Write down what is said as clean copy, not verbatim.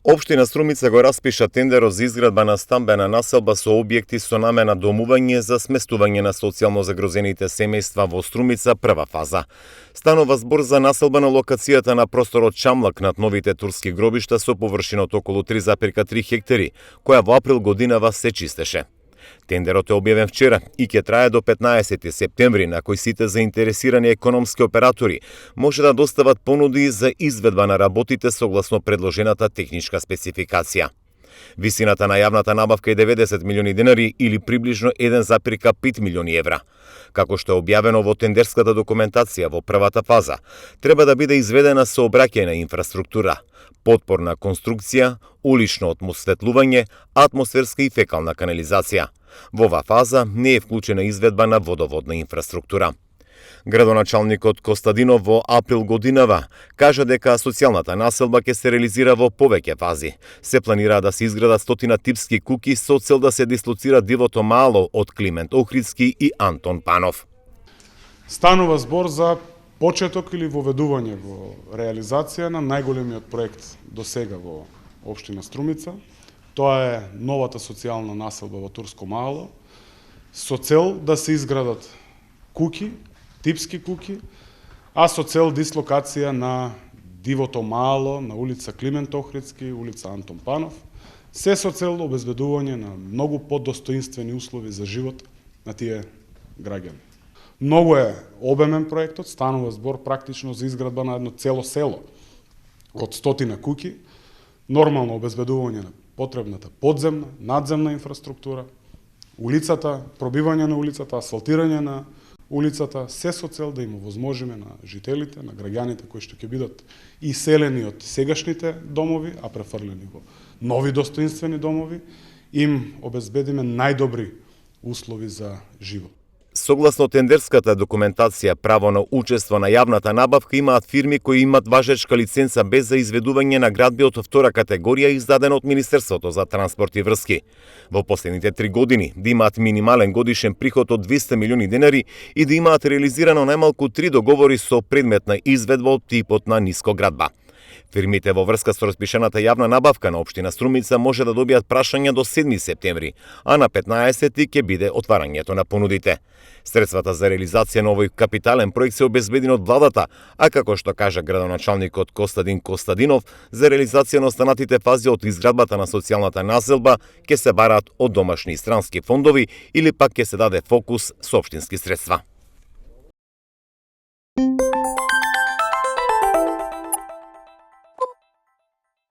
Општина Струмица го распиша тендерот за изградба на стамбена населба со објекти со намена домување за сместување на социјално загрозените семејства во Струмица прва фаза. Станува збор за населба на локацијата на просторот Чамлак над новите турски гробишта со површина од околу 3,3 хектари, која во април годинава се чистеше. Тендерот е објавен вчера и ќе трае до 15 септември, на кој сите заинтересирани економски оператори може да достават понуди за изведба на работите согласно предложената техничка спецификација. Висината на јавната набавка е 90 милиони денари или приближно 1,5 милиони евра. Како што е објавено во тендерската документација во првата фаза, треба да биде изведена сообраќајна инфраструктура, потпорна конструкција, улично отмосветлување, атмосферска и фекална канализација. Во оваа фаза не е вклучена изведба на водоводна инфраструктура. Градоначалникот Костадинов во април годинава кажа дека социјалната населба ќе се реализира во повеќе фази. Се планира да се изградат 100 типски куќи со цел да се дислоцира Дивото мало од Климент Охридски и Антон Панов. Станува збор за почеток или воведување во реализација на најголемиот проект до сега во општина Струмица. Тоа е новата социјална населба во Турско мало, со цел да се изградат куќи, типски куќи, а со цел дислокација на Дивото мало, на улица Климент Охридски, улица Антон Панов, се со цел обезбедување на многу подостоинствени услови за живот на тие граѓани. Многу е обемен проектот, станува збор практично за изградба на едно цело село од 100 куќи, нормално обезбедување на потребната подземна, надземна инфраструктура, улицата, пробивање на улицата, асфалтирање на улицата, се со цел да им овозможиме на жителите, на граѓаните кои што ќе бидат иселени од сегашните домови, а префрлени во нови достоинствени домови, им обезбедиме најдобри услови за живот. Согласно тендерската документација, право на учество на јавната набавка имаат фирми кои имат важечка лиценца без за изведување на градби од втора категорија издадена од Министерството за транспорт и врски. Во последните 3 години да имаат минимален годишен приход од 200 милиони денари и да имаат реализирано најмалку 3 договори со предметна изведба од типот на нискоградба. Фирмите во врска со распишаната јавна набавка на општина Струмица може да добијат прашања до 7 септември, а на 15 ќе биде отварањето на понудите. Средствата за реализација на овој капитален проект се обезбедени од владата, а како што кажа градоначалникот Костадин Костадинов, за реализација на останатите фази од изградбата на социјалната населба ќе се бараат од домашни и странски фондови или пак ќе се даде фокус со општински средства.